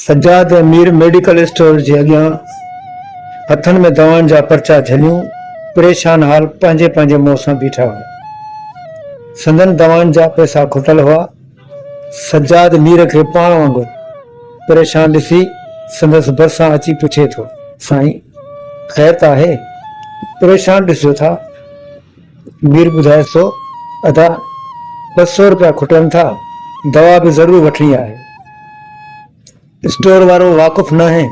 Sajjad ۽ Mir medical store جي اڳيان هٿن ۾ دوائن جا پرچا جهليون پريشان حال پنهنجي پنهنجي منهن سان بيٺا هئا. سندن دوائن جا پئسا کٽل هئا. سجاد مير کي پاڻ وانگر پريشان ڏسي سندس ڀرسان اچي پڇي ٿو. سائين خير ته آهي؟ پريشان ڏسجو ٿا. مير ٻڌائيس ٿو، ادا 200 روپيا کٽن ٿا، دوا به ضرور وٺڻي آهي. اسٽور وارو واقف ناهي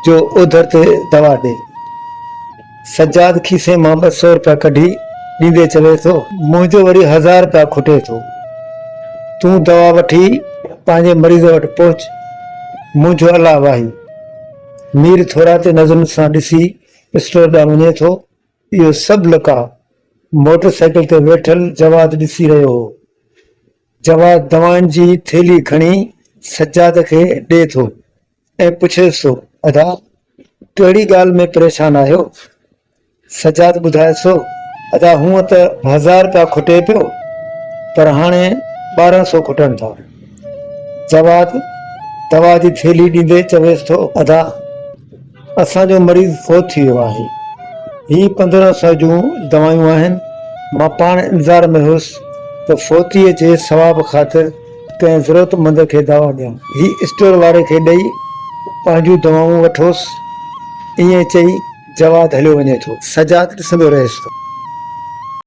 جو اوڌر تي دوا ڏي. سجاد کيسي مان 200 روپيا ڪڍي ڏيندي چوي ٿو. منهنجو وري هزار روپيا کٽي ٿو. تون دوا وٺي پنهنجي مريض وٽ پهچ، منهنجو الله واهي. مير ٿورائتي نظرن سان ڏسي اسٽور ڏانهن وڃي ٿو. اهو سڀ لقاء موٽر سائيڪل تي ويٺل جواد ڏسي رهيو هو. جواد دوائن جي ٿيلهي کڻي سجاد کي ڏئي ٿو ۽ پڇيس ٿو، ادا ڪهڙي ڳالهه ۾ پريشان آهيو؟ سجاد ٻڌائيس ٿو، ادا هونء ته هزار رپيا کٽي پيو پر هاڻي 12 سو کٽن ٿا. جواد دوا جي ٿيلهي ڏيندي چويس ٿو، ادا اسان جو مريض فوت ٿي ويو آهي. هي 15 سو جون دوائون آهن. مان پاڻ انتظار ۾ هيس ته فوتيء جي ثواب خاطر ڪنهن ضرورتمند کي دوا ڏيان. هي اسٽور واري کي ڏئي پنهنجون دوائون وٺوس. ائين چئي جواد هليو وڃي ٿو. سجاد ڏسندو رهيس ٿو.